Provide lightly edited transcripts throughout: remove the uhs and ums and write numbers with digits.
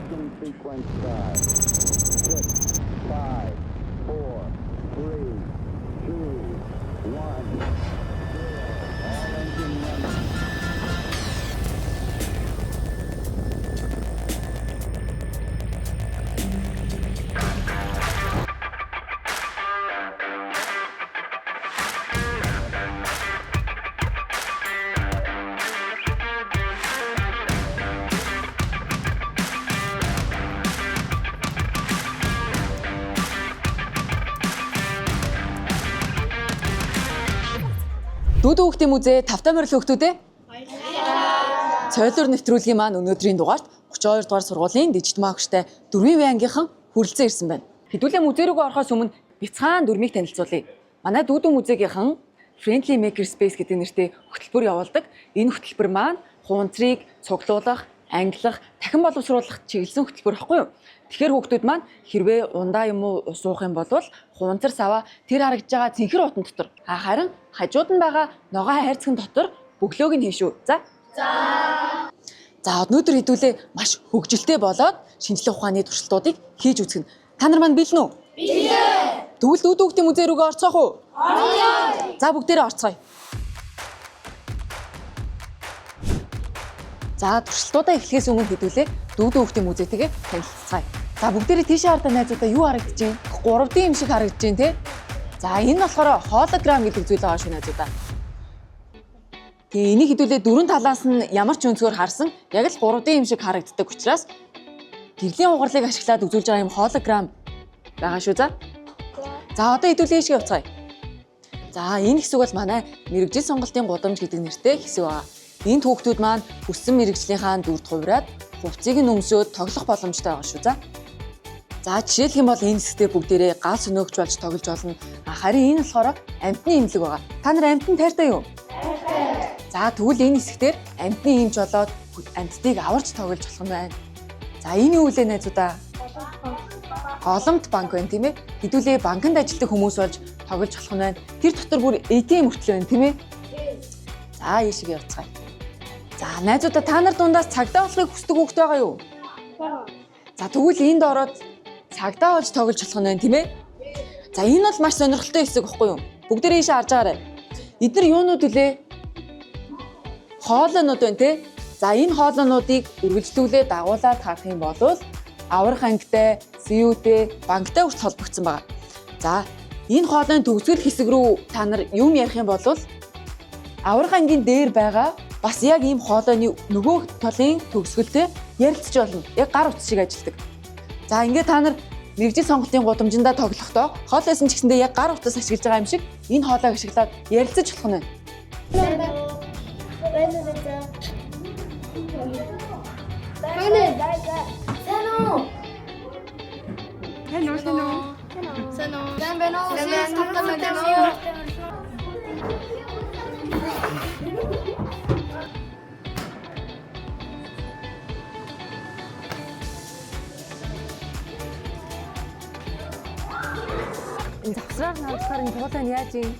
Ignition sequence start. 6, 5, 4, 3, 2, 1, 0. All engine running. Дүүдэн хүүхдийн музей тавтай морил хүүхдүүд ээ. Баярлалаа. Цойлор нэвтрүүлгийн маань өнөөдрийн дугаарт 32 дугаар сургуулийн дижитал магштай 4-р ангийнхан хүрэлцэн ирсэн байна. Хэдүүлээ музей рүүгээ орохоос өмнө бяцхан дөрмийг танилцуулъя. Манай дүүдэн музейгийнхан Friendly Maker Space гэдэг нэртэй хөтөлбөр явуулдаг. Энэ хөтөлбөр маань хуунцрыг цуглуулах, ангилах, дахин боловсруулах чиглэсэн хөтөлбөр баггүй юу? Тэгэхээр хүүхдүүд маань хэрвээ ундаа юм уу ус уух юм бол хуунцар саваа тэр харагдж байгаа цэнхэр утан дотор харин хажууд нь байгаа ногоон хайрцаган дотор бөглөөг нь хийн шүү. За. За өнөөдөр хэдүүлээ маш хөгжилтэй болоод шинжлэх ухааны туршилтуудыг хийж үзэх нь. Та нар маань бэлэн үү? Бэлэн. Тэгвэл дүүд хүүхдийн музей рүүгээ орцгоох уу? Орцгоё. За бүгдээрээ орцгоё. За туршилтуудаа эхлэхээс өмнө хэдүүлээ дүүд хүүхдийн музейтэйгээ танилцацгаая. За бүгдээрээ тийшээ хардаа найзуудаа юу харагдаж байна? 3D юм шиг харагдаж байна те. За энэ нь болохоор холограм гэдэг зүйл байгаа шүү найзуудаа. Тэгээ энийг хэдүүлээ дөрвөн талаас нь ямар ч өнцгөр харсан яг л 3D юм шиг харагддаг учраас гэрлийн хугарлыг ашиглаад үзүүлж байгаа юм холограм байгаа шүү за. За одоо хэдүүлээ ийшээ явцгаая. За энэ хэсэг бол манай мэрэгжил сонголтын гудамж гэдэг нэртэй хэсэг байгаа. Энд хүүхдүүд маань хүссэн мэрэгжлийнхаа дүрд хувраад хувцсыг нь өмсөөд тоглох боломжтой байгаа шүү за. За жишээлх юм бол энэ хэсгээр бүгдээрээ гал сөнөөгч болж тоглож болно. Харин энэ болохоор амьтны имлэг байгаа. Та нар амьтан тайртай юу? За тэгвэл энэ хэсгээр амьтны эмч болоод амьтдыг аварч тоглож болох нь байна. За энэ юу вэ найзуудаа? Голомт банк байна тийм ээ. Хэдүүлээ банкнд ажилладаг хүмүүс болж тоглож болох нь байна. Тэр дотор бүр ATM хүртэл байна тийм ээ. За ийшээ явцгаая. За найзуудаа та нар дундаас цагдаа болохыг хүсдэг хүүхэд байгаа юу? За тэгвэл энд ороод цагдаа болж тоглож болох нь байна тийм ээ. За энэ бол маш сонирхолтой хэсэг баггүй юу? Бүгдээрээ ийшээ харж байгаарай. Эдгээр юунууд вүлээ? Хоолойнууд байна те. За энэ хоолойнуудыг үргэлжлүүлээ дагуулад харах юм бол аврах ангитай, СЮ-тэй, банктай хүртэл холбогдсон байгаа. За энэ хоолойн төгсгөл хэсэг рүү та нар юм ярих юм бол аврах ангийн дээр байгаа бас яг ийм хоолойны нөгөө талын төгсгөлтэй ярилцж болно. Яг гар утас шиг ажилладаг. За ингээд та нар мэргэжил сонголтын гудамжиндаа тоглохдоо хоолойсон ч гэсэндээ яг гар утас ашиглаж байгаа юм шиг энэ хоолойг ашиглаад ярилцаж болох нь байна. Сайн байна уу? Сайн байна уу? Энэ завсраар наадахаар энэ тугуулаа нь яаж юм?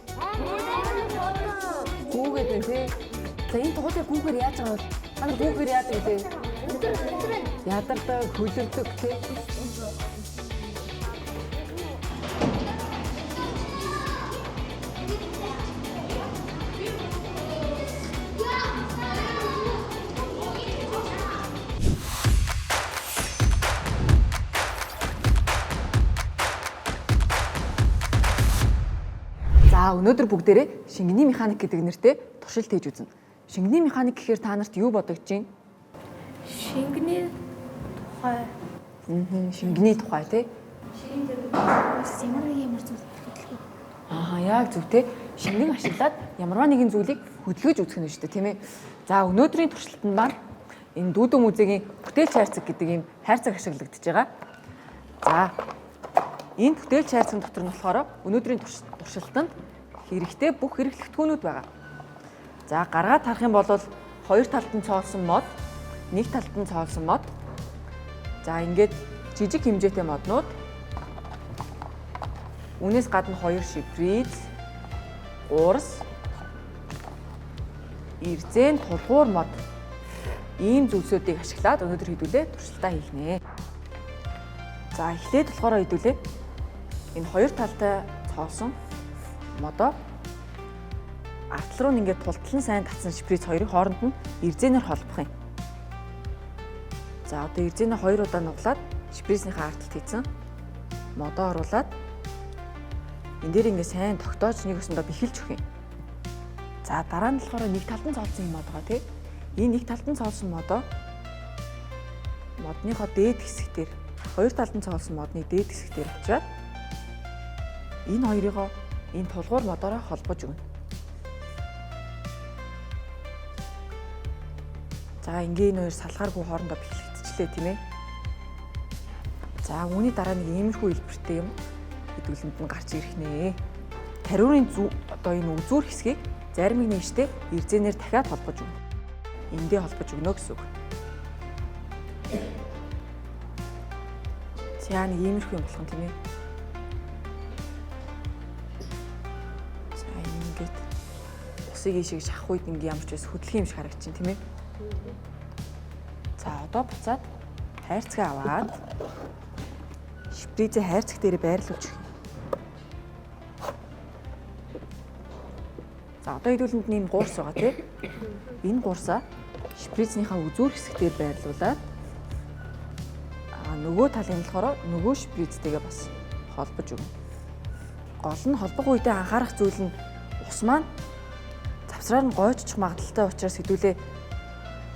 Гүүгээд байна тий. За энэ тугуулыг гүүгээр яаж байгаа вэ? Та нар гүүгээр яадаг вэ? Ядардаг, хөлөрдөг тий. За өнөөдөр бүгдээрээ шингэний механик гэдэг нэртэй туршилт хийж үзнэ. Шингэний механик гэхээр та нарт юу бодогдож байна? Шингэний тухай. Шингэний тухай тий. Бас ямар нэг юм зүйл хөдөлгөө. Аа яг зөв те. Шингэн ашиглаад ямарваа нэгэн зүйлийг хөдөлгөж үзэх нь шүү дээ тийм ээ. За өнөөдрийн туршилтанд маань энэ дүүдэн музейгийн бүтээлч хайрцаг гэдэг ийм хайрцаг ашиглагдаж байгаа. За энэ бүтээлч хайрцаг дотор нь болохоор өнөөдрийн туршилтанд хэрэгтэй бүх хэрэглэгдэхүүнүүд байгаа. За гаргаад харах юм бол хоёр талд нь цоолсон мод, нэг талд нь цоолсон мод. За ингээд жижиг хэмжээтэй моднууд. Үүнээс гадна хоёр шиприз, уурс, ирзэн тулгуур мод. Ийм зүйлсүүдийг ашиглаад өнөөдөр хэдүүлээ туршилтаа хийх нэ. За эхлээд болохоор хэдүүлээ энэ хоёр талтай цоосон модоо артл руу ингээд тултлан сайн татсан шприц хоёрын хооронд нь эрзэнээр холбох юм. За одоо эрзэнээ хоёр удаа нуглаад шприцнийхээ артлт хийсэн модоо оруулаад энэ дээр ингээд сайн тогтоож нэг өсөндөө бэхэлж өгөх юм. За дараа нь болохоор нэг талд нь цоолсон юм мод байгаа тий. Энэ нэг талд нь цоолсон модоо модныхоо дээд хэсэг дээр хоёр талд нь цоолсон модны дээд хэсэг дээр авчираад энэ хоёрыгоо энэ тулгуур модоороо холбож өгнө. За ингээ энэ хоёр салгааргүй хоорондоо бэхлэгдчихлээ тийм ээ. За үүний дараа нэг иймэрхүү хэлбэртэй юм хэдүүлэнд нь гарч ирэх нэ. Тариурын зүү одоо энэ үзүүр хэсгийг зарим нэг нэгштэй эрзэнээр дахиад холбож өгнө. Эндээ холбож өгнө гэсэн үг. За нэг иймэрхүү юм болох юм тийм ээ. За ингээд усыг ийшээ шахах үед ингээ ямар ч байсан хөдлөх юм шиг харагдчих тийм ээ. За одоо буцаад хайрцаг аваад шприцээ хайрцаг дээр байрлуулж өгье. За одоо хэдүүлэнд нэм гуурс байгаа тийм. Энэ гуурсаа шприцнийхаа үзүүр хэсэг дээр байрлуулад нөгөө талын болохоор нөгөө шприцтэйгээ бас холбож өгнө. Гол нь холбох үедээ анхаарах зүйл нь ус маань завсраар нь гойжчих магадлалтай учраас хэдүүлээ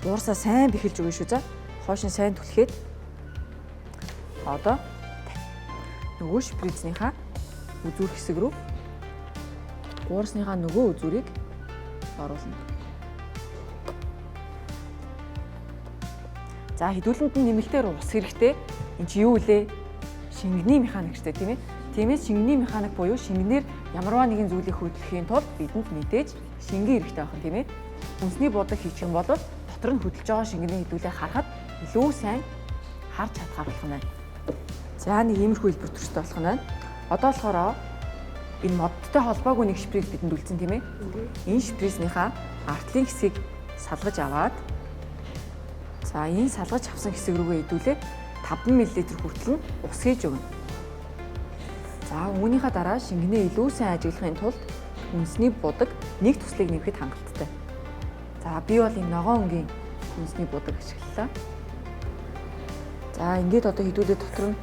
гуурсаа сайн бэхэлж өгнө шүү за. Хоош нь сайн түлхээд одоо нөгөө шприцнийхаа үзүүр хэсэг рүү гуурсныхаа нөгөө үзүүрийг оруулна. За хэдүүлэнд нь нэмэлтээр ус хэрэгтэй. Энд чи юу вэ? Шингэний механик шүү дээ, тийм ээ. Тиймээс шингэний механик буюу шингэнээр ямарваа нэгэн зүйлийг хөдлөхийн тулд бидэнд мэдээж шингэн хэрэгтэй байх нь тийм ээ. Үнсний будаг хийчих юм бол дотор нь хөдөлж байгаа шингэний хэдүүлээ харахад илүү сайн харж чадхаар болох нь байна. За нэг иймэрхүү хэлбэр төрхтэй болох нь байна. Одоо болохоор энэ модтой холбоогүй нэг шприц бидэнд үлдсэн тийм ээ. Энэ шприцнийхаа артлын хэсгийг салгаж аваад за энэ салгаж авсан хэсэг рүүгээ хэдүүлээ 5 мл хүртэл нь ус хийж өгнө. За үүнийхээ дараа шингэнээ илүү сайн ажиглахын тулд үнсний будаг нэг туслыг нэмэхэд хангалттай. За би бол энэ ногоон өнгийн үнсний будаг ашиглалаа. За ингээд одоо хэдүүлээ дотор нь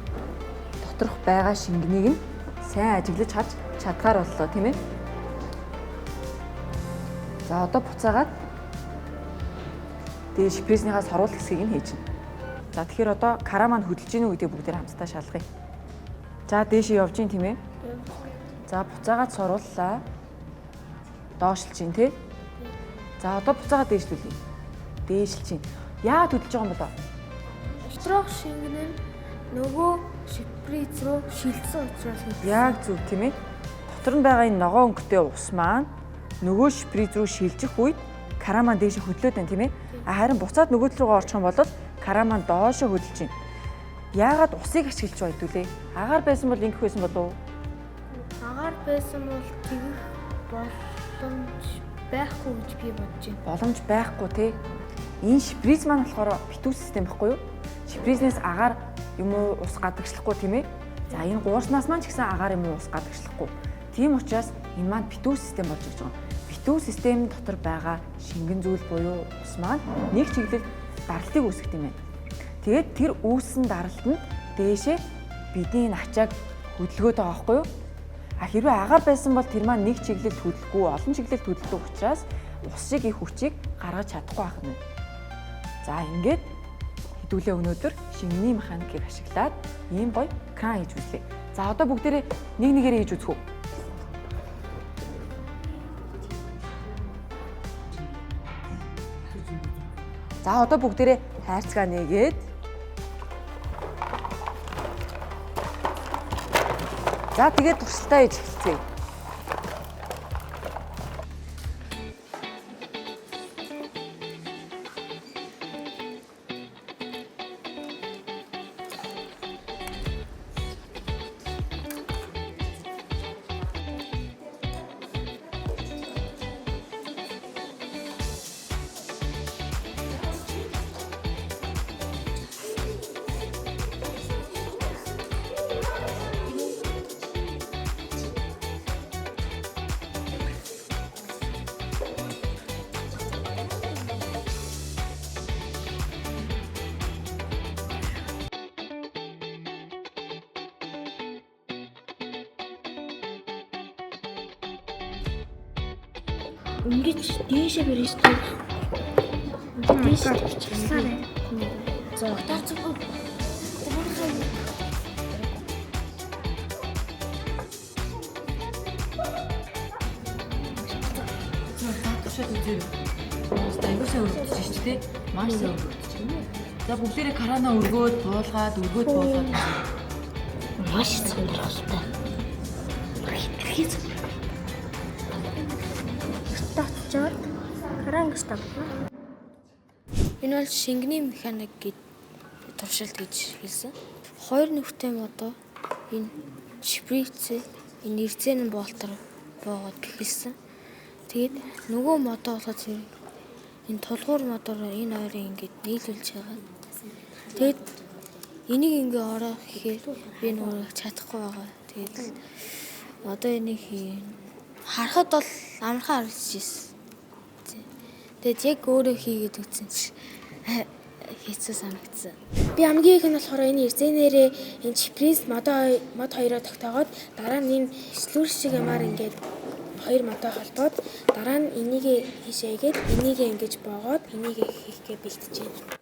доторх байгаа шингэнийг нь сайн ажиглаж харж чадгаар боллоо тийм ээ. За одоо буцаагаад тэгээ шприцнийхаа соруулах хэсгийг нь хийж байна. За тэгэхээр одоо кара маань хөдөлж гинүү гэдгийг бүгдээр хамтдаа шалгая. За дээшээ явж гин тийм ээ. За буцаагаад сорууллаа. Доошлж гин тий. За одоо буцаагаад дээшлүүлье. Дээшилж гин. Яагаад хөдөлж байгаа юм болоо? Доторх шингэн нь нөгөө шприц рүү шилжсэн учраас хөдөлсөн. Яг зөв тийм ээ. Дотор нь байгаа энэ ногоон өнгөтэй ус маань нөгөө шприц рүү шилжих үед кара маань дээшээ хөдлөөд байна тийм ээ. Харин буцаад нөгөө тал руугаа орчих юм бол кара маань доошоо хөдөлж байна. Яагаад усыг ашиглаж байгаа хэдүүлээ? Агаар байсан бол ингэх байсан болов уу? Агаар байсан бол тэгэх боломж байхгүй гэж би бодож байна. Боломж байхгүй тий. Энэ шприц маань болохоор битүү систем байхгүй юу? Шпризнээс агаар юм уу ус гадагшлахгүй тийм ээ. За энэ гуурснаас маань ч гэсэн агаар юм уу ус гадагшлахгүй. Тийм учраас энэ маань битүү систем болж ирж байгаа. Битүү систем дотор байгаа шингэн зүйл буюу ус маань нэг чиглэл даралтыг үүсгэх юм байна. Тэгээд тэр үүссэн даралт нь дээшээ бидний энэ ачааг хөдөлгөөд байгаа байхгүй юу? А хэрвээ агаар байсан бол тэр маань нэг чиглэлд хөдлөхгүй олон чиглэлд хөдөлдөг учраас ус шиг их хүчийг гаргаж чадахгүй байх нь. За ингээд хэдүүлээ өнөөдөр шингэний механикийг ашиглаад ийм гоё кран хийж үзлээ. За одоо бүгдээрээ нэг нэгээрээ хийж үзэх үү? За одоо бүгдээрээ хайрцгаа нээгээд За тэгээд туршилтаа хийж эхэлцгээе. Ингэж дээшээ барьж дээш тавьчихлаа. За таарч. Туршаад үзье. Уустай аягүй сайн өргөдөж шүү дээ. Маш сайн өргөдөж. За бүгдээрээ крана өргөөд буулгаад өргөөд буулгаад үзье. Маш сонирхолтой. Хитрхи татчаад кран гэж тавьна. Энэ бол шингэний механик гэд туршилт гэж хэлсэн. Хоёр нүхтэй модоо энэ шприц энэ эрзэн болтор боогод хэлсэн. Тэгээд нөгөө модоо болохоор зэрэг энэ тулгуур модоор энэ хоёрыг ингээд нийлүүлж байгаа. Тэгээд энийг ингээ ороо гэхээр би нөгөө чадахгүй байгаа. Тэгээд одоо энийг харахад бол амархан харагдаж ирсэн. Тэгээд яг өөрөө хийгээд үзсэн чинь хэцүү санагдсан. Би хамгийн их нь болохоор энэ эрзэнээрээ энэ шприц мод хоёроо тогтоогоод дараа нь энэ слүр шиг юмар ингээд хоёр модоо холбоод дараа нь энийгээ хийшээгээд энийгээ ингэж боогоод энийгээ хийхгээ бэлтэж байна.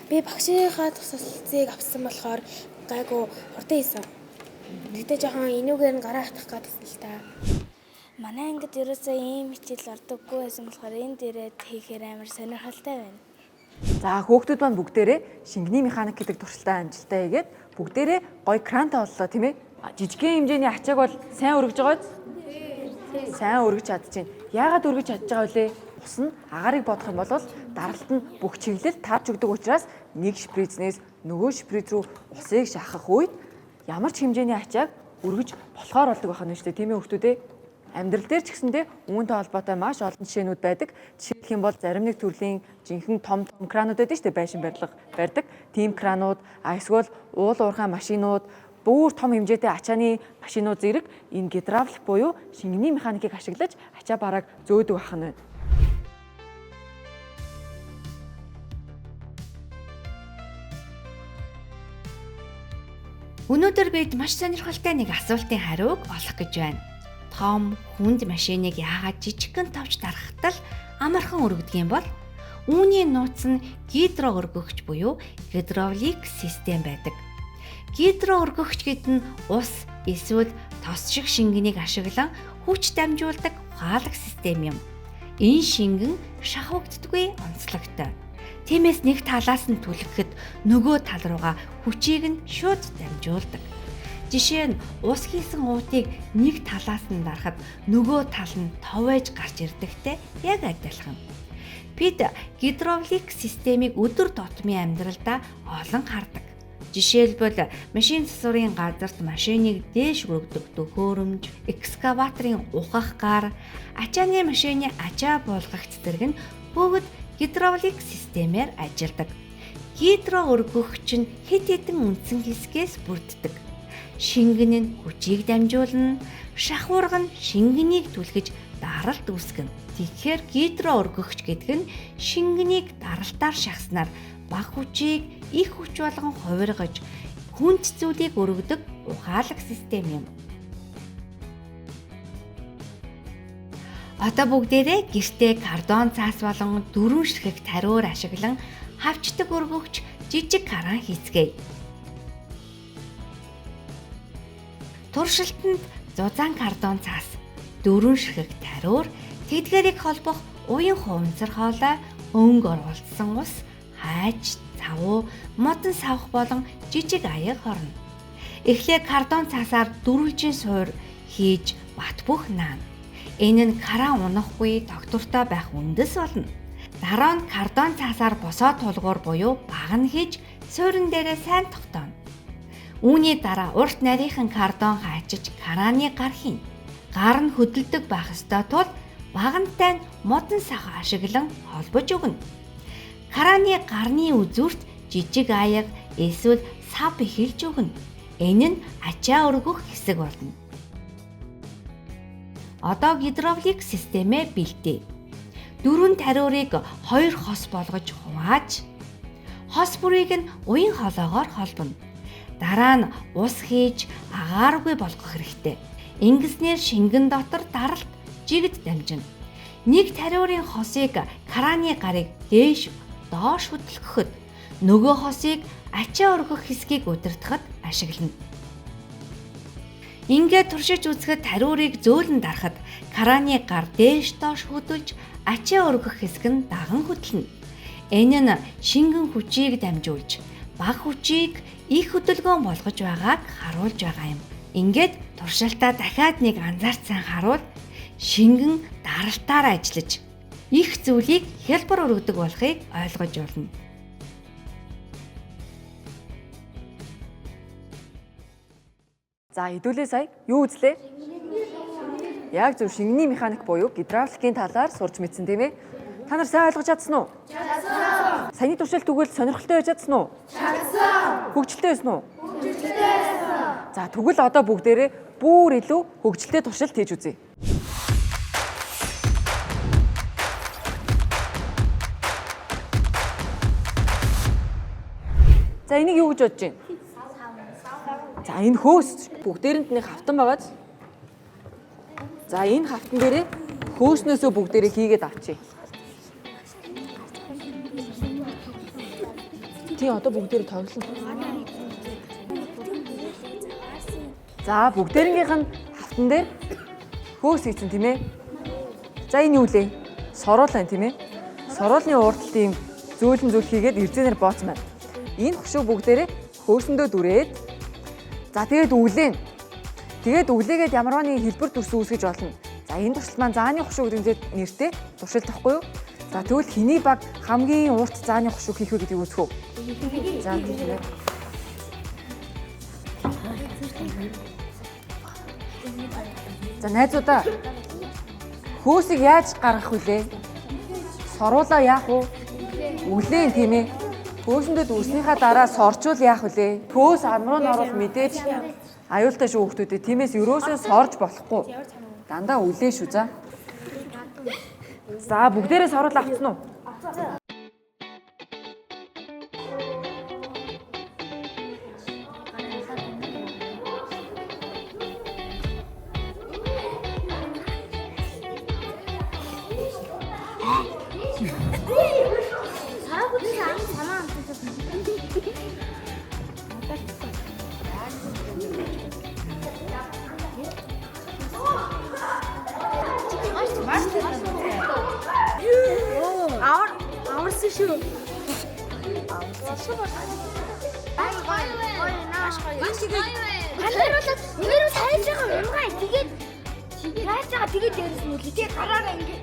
Би багшийнхаа тусалцыг авсан болохоор гайгүй хурдан хийсэн. Тэгтээ жоохон энүүгээр нь гараа хатах гэдсэн л та. Манай ангид ерөөсөө ийм хичээл ордоггүй байсан болохоор энэ дээрээ хийхээр амар сонирхолтой байна. За хөөхтүүд маань бүгдээрээ шингэний механик гэдэг туршилтаа амжилттай хийгээд бүгдээрээ гоё крантай боллоо тийм ээ. Жижигхэн хэмжээний ачааг бол сайн өргөж байгаа биз? Сайн өргөж чадчихээн. Яагаад өргөж чадж байгаа вэ? Ус нь агаарыг бодох юм бол даралт нь бүх чиглэл тарж өгдөг учраас нэг шпризнээс нөгөө шприз рүү усыг шахах үед ямар ч хэмжээний ачааг өргөж болохоор болдог байх нь шүү дээ тийм ээ хүүхдүүд ээ. Амьдрал дээр ч гэсэндээ үүнтэй холбоотой маш олон жишээнүүд байдаг. Жишээлх юм бол зарим нэг төрлийн жинхэнэ том том кранууд байдаг шүү дээ, байшин барилга барьдаг. Тийм кранууд, эсвэл уул уурхай машинууд, бүр том хэмжээтэй ачааны машинууд зэрэг энэ гидравлик буюу шингэний механикийг ашиглаж ачаа барааг зөөдөг байх нь байна. Өнөөдөр бид маш сонирхолтой нэг асуултын хариуг олох гэж байна. Том хүнд машиныг яагаад жижигхэн товч дарахтал амархан өргөдөг юм бол үүний нууц нь гидро өргөгч буюу гидравлик систем байдаг. Гидро өргөгч гэдэг нь ус эсвэл тос шиг шингэнийг ашиглан хүч дамжуулдаг ухаалаг систем юм. Энэ шингэн шахагддаггүй онцлогтой. Тиймээс нэг талаас нь түлхэхэд нөгөө тал руугаа хүчийг нь шууд дамжуулдаг. Жишээ нь ус хийсэн уутыг нэг талаас нь дарахад нөгөө тал нь товоож гарч ирдэгтэй яг адилхан. Бид гидравлик системийг өдөр тутмын амьдралдаа олон хардаг. Жишээлбэл машин засварын газарт машиныг дээш өргөдөг төхөөрөмж, экскаваторын ухах гар, ачааны машины ачаа буулгах цэцэрэг нь бүгд гидравлик системээр ажилладаг. Гидро өргөгч нь хэд хэдэн үндсэн хэсгээс бүрддэг. Шингэн нь хүчийг дамжуулна, шахуурга нь шингэнийг түлхэж даралт үүсгэнэ. Тэгэхээр гидро өргөгч гэдэг нь шингэнийг даралтаар шахснаар бага хүчийг их хүч болгон хувиргаж хүнд зүйлийг өргөдөг ухаалаг систем юм. Одоо бүгдээрээ гэртээ картон цаас болон дөрвөн ширхэг тариур ашиглан хавчдаг өргөгч жижиг кран хийцгээе. Туршилтанд зузаан картон цаас, дөрвөн ширхэг тариур, тэдгээрийг холбох уян хуванцар хоолой, өнгө оруулсан ус, хайч, цавуу, модон савх болон жижиг аяг хорно. Эхлээ картон цаасаар дөрвөлжин суур хийж бат бөх наана. Энэ нь кран унахгүй тогтвортой байх үндэс болно. Дараа нь картон цаасаар босоо тулгуур буюу багна хийж суурин дээрээ сайн тогтооно. Үүний дараа урт нарийнхан картон хаачиж краны гар хийнэ. Гар нь хөдөлдөг байх ёстой тул багантай нь модон сах ашиглан холбож өгнө. Краны гарны үзүүрт жижиг аяг эсвэл сав эхэлж өгнө. Энэ нь ачаа өргөх хэсэг болно. Одоо гидравлик системээ бэлдээ. Дөрвөн тариурыг хоёр хос болгож хувааж хос бүрийг нь уян холоогоор холбоно. Дараа нь ус хийж агааргүй болгох хэрэгтэй. Ингэснээр шингэн дотор даралт жигд дамжина. Нэг тариурын хосыг краны гарыг дээш доош хөдөлгөхөд нөгөө хосыг ачаа өргөх хэсгийг удирдахад ашиглана. Ингээд туршиж үзэхэд тариурыг зөөлөн дарахад краны гар дээш доош хөдөлж ачаа өргөх хэсэг нь даган хөдлөнө. Энэ нь шингэн хүчийг дамжуулж бага хүчийг их хөдөлгөөн болгож байгааг харуулж байгаа юм. Ингээд туршилтаа дахиад нэг анзаарсан харуул шингэн даралтаар ажиллаж их зүйлийг хялбар өргөдөг болохыг ойлгож болно. За хэдүүлээ сая юу үзлээ? Яг зөв шингэний механик буюу гидравликийн талаар сурч мэдсэн тийм ээ? Та нар сайн ойлгож чадсан уу? Чадсан. Саяны туршилт тэгвэл сонирхолтой байж чадсан уу? Чадсан. Хөгжилтэй байсан уу? Хөгжилтэй байсан. За тэгвэл одоо бүгдээрээ бүр илүү хөгжилтэй туршилт хийж үзье. За энийг юу гэж бодож байна? За энэ хөөс бүгдээрэнд нэг хавтан байгааз. За энэ хавтан дээрээ хөөснөөсөө бүгдээрээ хийгээд авчи. Тий одоо бүгдээрээ тоглоно. За бүгдээрэнгийнх нь хавтан дээр хөөс хийсэн тийм ээ. За энэ юу лээ? Соруул байна тийм ээ. Соруулны урд талд ийм зөөлөн зүйл хийгээд эрзэнээр бооцсон байна. Энэ хөшөө бүгдээрээ хөөсөндөө дүрээд за тэгээд өглөө. Тэгээд өглөөгээд ямарваа нэгэн хэлбэр дүрс үүсгэж болно. За энэ туршилт маань зааны хушуу гэдэг нэртэй туршилт тахгүй юу? За тэгвэл хэний баг хамгийн урт зааны хушуу хийх вэ гэдгийг үзэх үү? За тийм ээ. За найзуудаа хөөсийг яаж гаргах вүлээ? Соруулаа яах вэ? Өглөө тийм ээ. Хөөсөндөө дүрснийхаа дараа сорчвол яах вүлээ? Хөөс ам руу норвол мэдээж аюултай шүү хүүхдүүдээ. Тиймээс ерөөсөө сорж болохгүй. Дандаа үлээ шүү за. За бүгдээрээ соруул авцсан уу? Аварсан шүү. Нэр хайж байгаа юм гай. Тэгээд яаж байгаа тэгээд дээрээс нь үлээ. Тэгээд гараараа ингэ.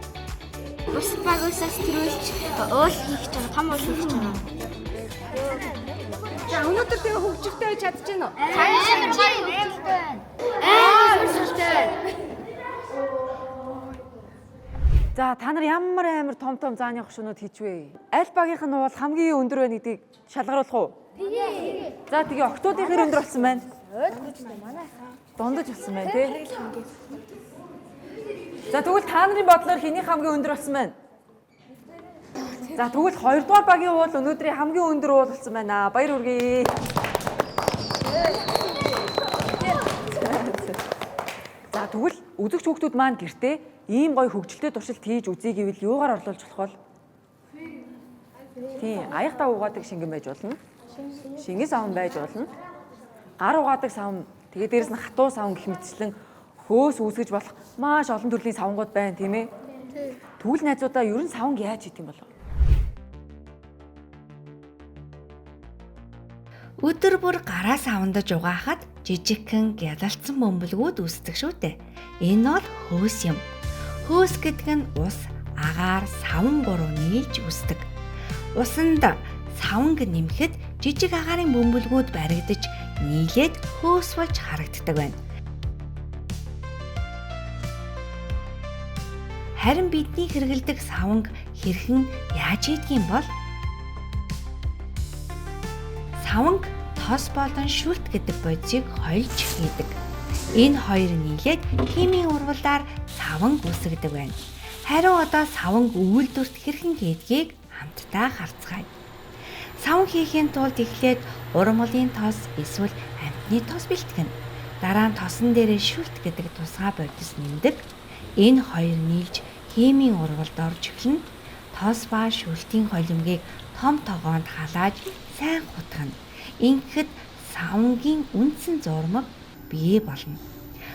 Бус багусаас төрүүлж уул хийх гэж байгаа. Том уул хийх гэж байгаа. За өнөөдөр тэгээ хөгжилтэй байж чадж байна уу? Амар гоё хөгжилтэй. Амар хөгжилтэй. За та нар ямар амар том том зааны хошуунууд хийжвэ? Аль багийнх нь уул хамгийн өндөр байна гэдгийг шалгаруулах уу? Тэгээ. За тэгээ октоодын хэр өндөр болсон байна? Дундаж болсон байна тий. За тэгвэл та нарын бодлоор хэний хамгийн өндөр болсон байна? За тэгвэл хоёрдугаар багийн уул өнөөдрийн хамгийн өндөр уул болсон байна. Баяр хүргэе. За тэгвэл үзэгч хүүхдүүд маань гэртээ ийм гоё хөгжилтэй туршилт хийж үзье гэвэл юугаар орлуулж болох вэ? Тийм, аяг дав угаадаг шингэн байж болно. Шингэн савн байж болно. Гар угаадаг савн, тэгээ дээрэс нь хатуу савн гэх мэтчлэн хөөс үүсгэж болох маш олон төрлийн савнгууд байна, тийм ээ? Тэгвэл найзуудаа ер нь савнг яаж хийх юм болов? Өдөр бүр гараа савндаж угаахад жижигхэн гялалцсан бөмбөлгүүд үүсдэг шүү дээ. Энэ бол хөөс юм. Хөөс гэдэг нь ус, агаар, савн гурав нийлж үүсдэг. Усанд савнг нэмэхэд жижиг агаарын бөмбөлгүүд баригдаж нийлээд хөөс болж харагддаг байна. Харин бидний хэрэглэдэг савнг хэрхэн яаж хийдэг юм бол? Савнг тос болон шүлт гэдэг бодисыг хоёлж хийдэг. Энэ хоёр нийлээд химийн урвалаар савнг үүсгэдэг байна. Харин одоо савнг үйлдвэрт хэрхэн хийдгийг хамтдаа харцгаая. Савн хийхийн тулд эхлээд урмалын тос эсвэл амьтны тос бэлтгэнэ. Дараа нь тосон дээрээ шүлт гэдэг тусгай бодис нэмдэг. Энэ хоёр нийлж химийн урвалд орж эхэлнэ. Тос ба шүлтийн холимгийг том тогоонд халааж сайн хутгана. Ингэхэд савангийн үндсэн зурмаг бий болно.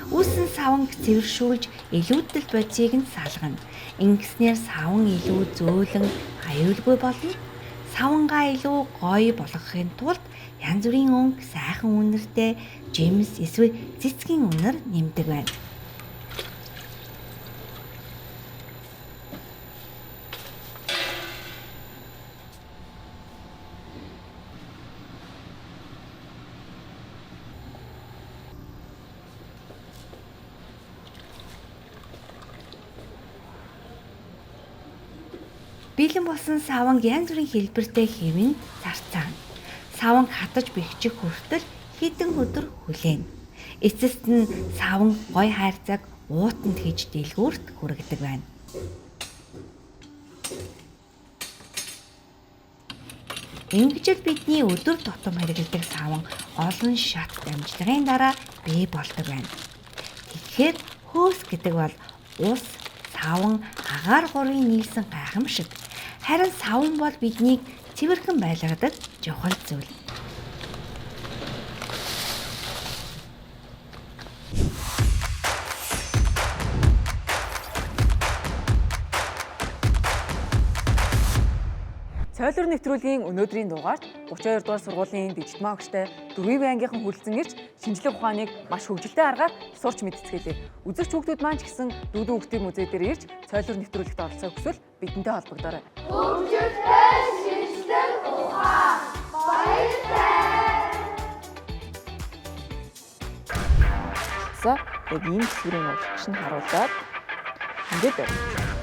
Үүсэн саванг цэвэршүүлж илүүдэл бодисыг нь салгана. Ингэснээр саван илүү зөөлөн, аюулгүй болно. Савангаа илүү гоё болгохын тулд янз бүрийн өнгө, сайхан үнэртэй жимс эсвэл цэцгийн үнэр нэмдэг байна. Бэлэн болсон саванг янз бүрийн хэлбэртэй хэвэнд зарцаана. Саванг хатаж бэхжих хүртэл хэдэн өдөр хүлээнэ. Эцэст нь саванг гой хайрцаг уутанд хийж дэлгүүрт хүргэдэг байна. Ингэж л бидний өдөр тутам хэрэглэдэг саван олон шат дамжлагын дараа бий болдог байна. Тэгэхээр хөөс гэдэг бол ус, саван, агаар гурвын нийлсэн гайхамшиг. Харин саван бол биднийг цэвэрхэн байлгадаг чухал зүйл. Цойлор нэвтрүүлгийн өнөөдрийн дугаарт 32 дугаар сургуулийн дижитал магчтай 4-р ангийнхан хүрэлцэн ирж шинжлэх ухааныг маш хөгжилтэй аргаар сурч мэдцгээлээ. Үзэгч хүүхдүүд маань ч гэсэн дүү хүүхдийн музей дээр ирж цойлор нэвтрүүлэгт оролцохыг хүсвэл бидэнтэй холбогдоорой. Хөгжилтэй шинжлэх ухаан. Баяртай. За яг ийм төсвөрийн нууц чинь харуулад ингээд байна.